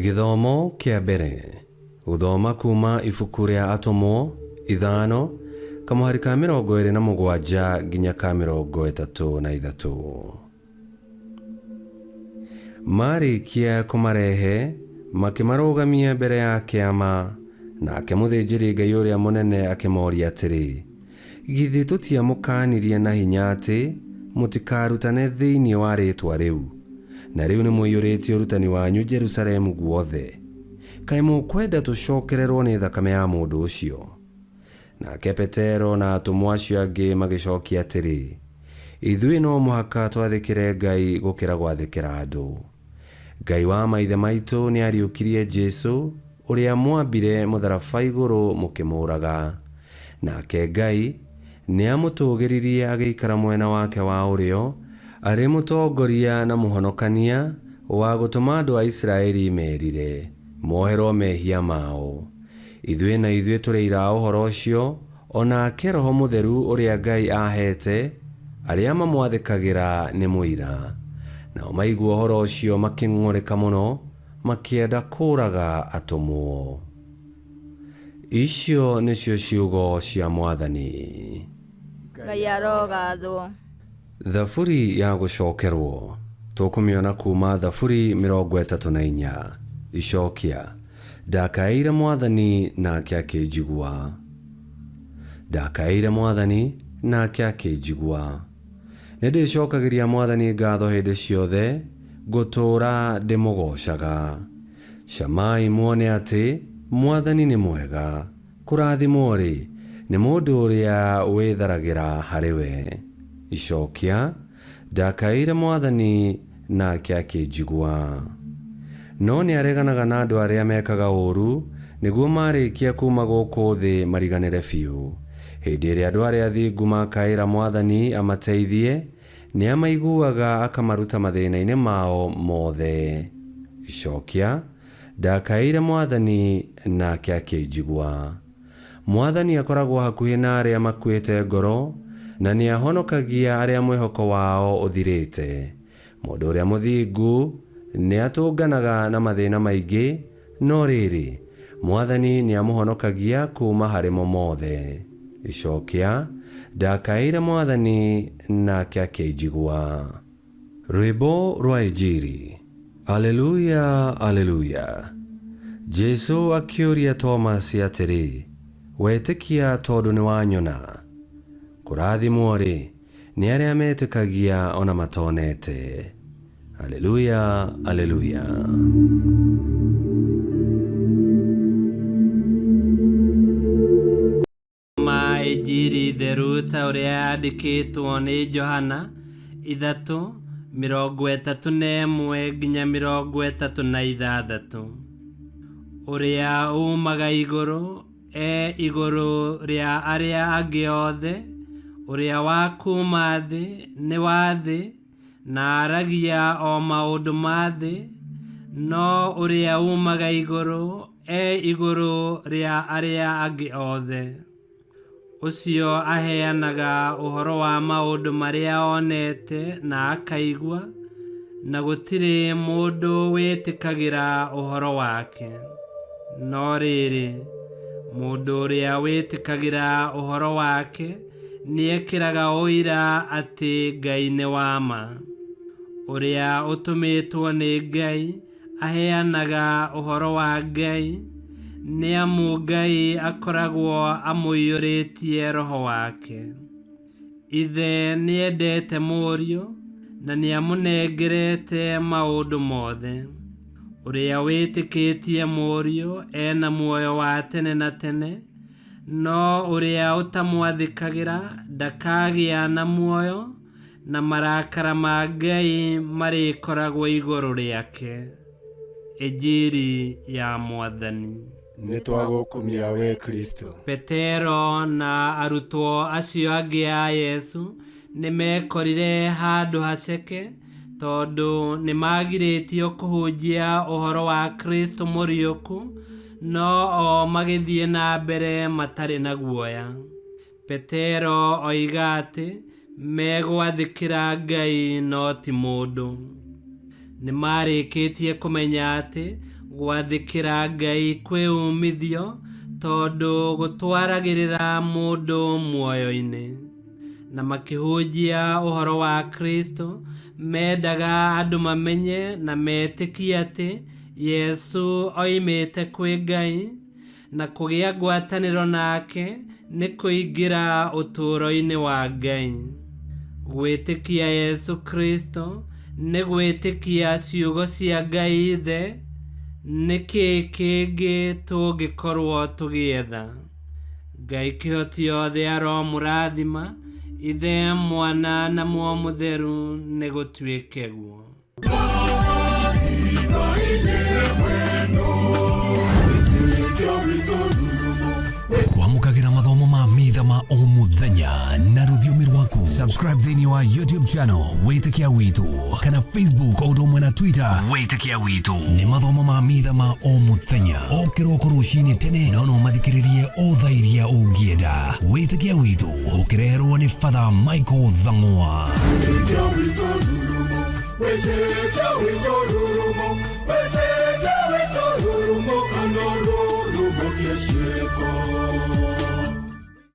Gĩthomo kĩa mbere. Gũthoma kuma ibuku rĩa Atũmwo ithano kamũhari ka 27 nginya ka 33. Maarĩkia kũmarehe, makĩmarũgamia mbere ya kĩama, nake mũthĩnjĩri-Ngai ũrĩa mũnene akĩmoria atĩrĩ, Githĩ tũtiamũkaanirie na hinya atĩ mũtikarutane thĩinĩ wa rĩĩtwa rĩu? Na rĩu nĩmũiyũrĩtie ũrutani wanyu Jerusalemu guothe. Kaĩ mũkwenda tũcokererũo nĩ thakame ya mũndũ ũcio? Nake Petero na atũmwo acio angĩ magĩcokia atĩrĩ, Ithuĩ no mũhaka twathĩkĩre Ngai gũkĩra gwathĩkĩra andũ. Ngai wa maithe maitũ nĩariũkirie Jesu, ũrĩa mwambire mũtharaba igũrũ mũkĩmũũraga. Nake Ngai nĩamũtũũgĩririe agĩikara mwena wake wa ũrĩo, arĩ mũtongoria na mũhonokania wa gũtũma andũ a Isiraeli merire, moherwo mehia mao. Ithuĩ na ithuĩ tũrĩ aira a ũhoro ũcio, o nake Roho Mũtheru ũrĩa Ngai aaheete arĩa mamwathĩkagĩra nĩ mũira. Nao maigua ũhoro ũcio makĩng'ũrĩka mũno, makĩenda kũũraga atũmwo. Icio nĩcio ciugo cia Mwathani. Ngai arogathwo. Thaburi ya gũcokerwo. Tũkũmĩona kuuma Thaburi 34. Icokia. Ndakaĩire Mwathani nake akĩnjigua. Ndakaĩire Mwathani nake akĩnjigua. Nĩndĩcokagĩria Mwathani ngatho hĩndĩ ciothe, ngũtũũra ndĩmũgoocaga. Camai muone atĩ Mwathani nĩ mwega. Kũrathimwo-rĩ, nĩ mũndũ ũrĩa wĩtharagĩra harĩ we. Icokia, Ndakaĩire Mwathani, nake akĩnjigua. No nĩareganaga na andũ arĩa mekaga ũũru, nĩguo maarĩkia kuuma gũkũ thĩ mariganĩre biũ. Hĩndĩ ĩrĩa andũ arĩa athingu makaĩra Mwathani amateithie, nĩamaiguaga akamaruta mathĩna-inĩ mao mothe. Icokia, Ndakaĩire Mwathani, nake akĩnjigua. Mwathani akoragwo hakuhĩ na arĩa makuĩte ngoro, na nĩahonokagia arĩa mwĩhoko wao ũthirĩte. Mũndũ ũrĩa mũthingu nĩatũnganaga na mathĩna maingĩ, no rĩrĩ, Mwathani nĩamũhonokagia kuuma harĩ mo mothe. Icokia, Ndakaĩire Mwathani, nake akĩnjigua. Rwĩmbo rwa Injiri. Aleluya, Aleluya. Jesu akĩũria Tomasi atĩrĩ, Wetĩkia tondũ nĩ wanyona? Kũrathimwo-rĩ, nĩ arĩa metĩkagia o na matonete. Aleluya, Aleluya. Ma Injiri theru ta ũrĩa yandĩkĩtwo nĩ Johana 3:31 nginya 36. Ũrĩa uumaga igũrũ e igũrũ rĩa arĩa angĩ othe, ũrĩa wa kuuma thĩ nĩ wa thĩ, na aragia o maũndũ ma thĩ, no ũrĩa uumaga igũrũ e igũrũ rĩa arĩa angĩ othe. Ũcio aheanaga ũhoro wa maũndũ marĩa onete na akaigua, na gũtirĩ mũndũ wĩtĩkagĩra ũhoro wake. No rĩrĩ, mũndũ ũrĩa wĩtĩkagĩra ũhoro wake nĩekĩraga ũira atĩ Ngai nĩ wa ma. Ũrĩa ũtũmĩtwo nĩ Ngai aheanaga ũhoro wa Ngai, nĩ amu Ngai akoragwo amũiyũrĩtie Roho wake. Ithe nĩendete Mũriũ na nĩamũnengerete maũndũ mothe. Ũrĩa wĩtĩkĩtie Mũriũ e na muoyo wa tene na tene, no ũrĩa ũtamwathĩkagĩra ndakagĩa na muoyo, na marakara ma Ngai marĩkoragwo igũrũ rĩake. Injiri ya Mwathani. Nĩ twagũkumia wee Kristo. Petero na arutwo acio angĩ a Yesu nĩ mekorire handũ haceke tondũ nĩ magirĩtio kũhunjia ũhoro wa Kristo mũriũku, no o magĩthiĩ na mbere matarĩ na guoya. Petero oiga atĩ megwathĩkĩra Ngai no ti mũndũ. Nĩ maarĩkĩtie kũmenya atĩ Gwathĩkĩra Ngai kwĩ umithio tondũ gũtwaragĩrĩra mũndũ muoyo-inĩ. Na makĩhunjia ũhoro wa Kristo, mendaga andũ mamenye na metĩkie atĩ Yesu oimĩte kwĩ Ngai, na kũgĩa ngwatanĩro nake nĩ kũingĩra ũtũũro-inĩ wa Ngai. Gwĩtĩkia Yesu Kristo nĩ gwĩtĩkia ciugo cia Ngai Ithe. Nĩ kĩĩ kĩngĩ tũngĩkorwo tũgĩetha? Ngai kĩhoti othe aromũrathima, Ithe, Mwana na Muoyo Mũtheru, nĩ gũtuĩke guo. Kwamũkagĩra mathomo ma mitha ma o mũthenya na rũthiomi rwaku. Subscribe thĩinĩ wa YouTube channel Wĩtĩkia Witũ kana Facebook o ũndũ ũmwe na Twitter Wĩtĩkia Witũ. Nĩ mathomo ma mitha ma o mũthenya o kĩroko rũcinĩ tene, no no mathikĩrĩrie o thaa iria ũngĩenda. Wĩtĩkia Witũ ũkĩreherwo nĩ Father Michael Thang'wa. Wĩtĩkia witũ rurumo, wĩtĩkia witũ rurumo.